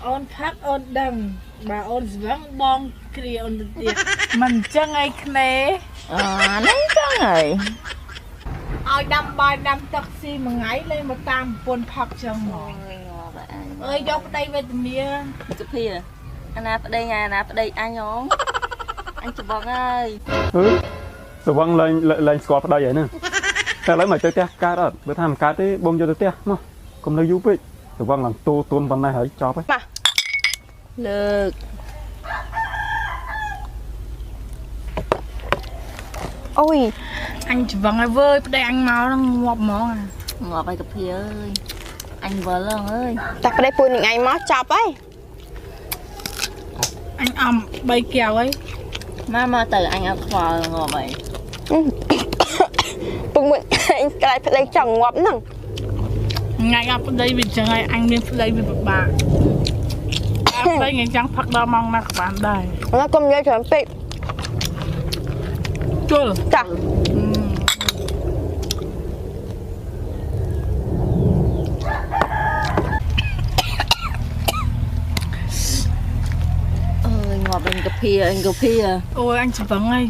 អូនផឹកអូនដឹងបើអូនស្វឹងបងគ្រាអូនទៅទៀតមិនអញ្ចឹងអីក្នេ អាហ្នឹងចឹងហើយ ឲ្យដាំបាយដាំទឹកស៊ីមួយថ្ងៃលេងមកតាមប្រពន្ធផឹកចឹងហ្មង ងាប់អញ អើយយកប្តីវេទនា សុភាអាណាប្តីអាណាប្តីអញហងអញច្បងហើយ អឺសវឹងលែងលែងស្គាល់ប្តីហើយហ្នឹងតែឥឡូវមកទៅផ្ទះកើតអត់បើថាមិនកើតទេបងយកទៅផ្ទះមកកុំនៅយូរពេកសវឹងឡើងទូទួនប៉ុណ្ណេះហើយចប់ហើយ លើក អូយ អញច្វឹងហើយវើយប្តីអញមកហ្នឹងងាប់ហ្មងអា ងាប់ហើយកភាអើយអញវិលហ្នឹងអើយ តែប្តីពូនឹងឯងមកចប់ហើយ អញអំ3កែវហើយ មកមកទៅអញអត់ខ្វល់ងាប់ហើយ ពងមួយឯងក្លាយប្តីចង់ងាប់ហ្នឹង ថ្ងៃអត់ប្តីវាអញ្ចឹងហើយអញមានប្តីវាពិបាកអត់ប្តីថ្ងៃចង់ផឹកដល់ម៉ោងណាក៏បានដែរ ណាកុំនិយាយច្រើនពេក ជុល ចា អើយងាប់អញកាភាអញកាភា អូយអញច្វឹងហើយ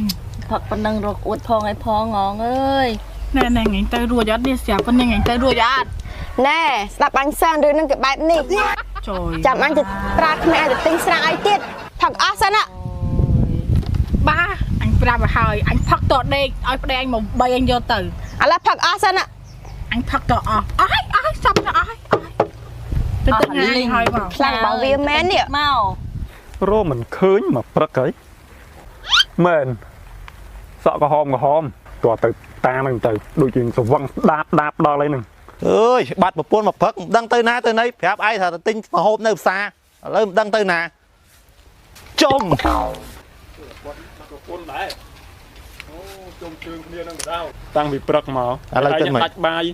ផឹកប៉ុណ្ណឹងរកអួតផងឲ្យផងងងអើយ ណែណែថ្ងៃទៅរួចអត់នេះស្រាប់ប៉ុណ្ណឹងថ្ងៃទៅរួចអត់ ណែស្ដាប់អញសិនរឿងហ្នឹងគេបែបនេះ ចូល ចាំអញទៅប្រើក្មេងឲ្យទៅទិញស្រាអីទៀតផឹកអស់សិនណា បាអញប្រាប់ឲ្យហើយអញផឹកតដេកឲ្យប្តីអញមកបីអញយកទៅ ឥឡូវផឹកអស់សិនណា អញផឹកតអស់អស់ហើយអស់ហើយសពទៅអស់ហើយអស់ហើយទៅទៅថ្ងៃហើយមក ខ្លាំងបើវាមែននេះ ម រកមិនឃើញមកព្រឹកហើយមែនសក់ក្រហមក្រហមតោះទៅតាមហ្នឹងទៅដូចជាសវឹងដាបដាបដល់ហើយហ្នឹង អើយបាត់ប្រពន្ធមកព្រឹកមិនដឹងទៅណាទៅណីប្រាប់ឯងថាទៅទិញម្ហូបនៅផ្សារឥឡូវមិនដឹងទៅណាចុំ ប្រពន្ធដែរអូជុំជើងគ្នានឹងបដៅតាំងពីព្រឹកមកដាច់បាយ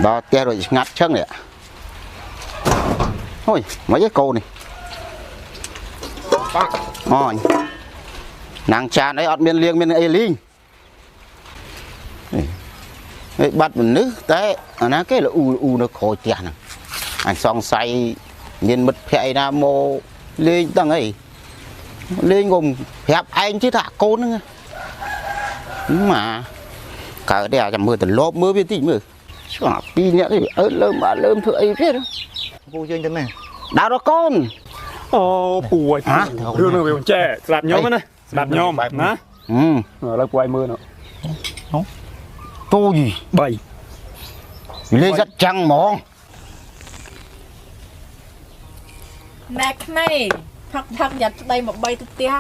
ដល់ផ្ទះរួចស្ងាត់ឈឹងនេះអូយមកឯកូននេះអូយណាងចានអីអត់មានលៀងមានអីលីងហេបាត់មនុស្សតែអាណាគេលអ៊ូលអ៊ូនៅក្រោយផ្ទះហ្នឹងអញសង្ស័យមានមិត្តភក្តិអីណាមកលេងដឹងអីលេងងុំប្រាប់ឯងទៀតថាកូនហ្នឹងម៉ាកើតទេអាចមើលត្រឡប់មើលវាតិចមើល ឆ្លាពីរនាក់នេះអើលើមអើលើមធ្វើអីទៀត ពូជើញទៅណា ដើររកកូន អូពួយរឿងនឹងវាមិនចេះស្ដាប់ខ្ញុំណាស្ដាប់ខ្ញុំណា ហឹម ឥឡូវពួយមើលនោះ ទូយ 3 លេងសិតចាំងហ្មង ណែក្នេផឹកផឹកយ៉ាត់ប្តីមកបីទៅផ្ទះ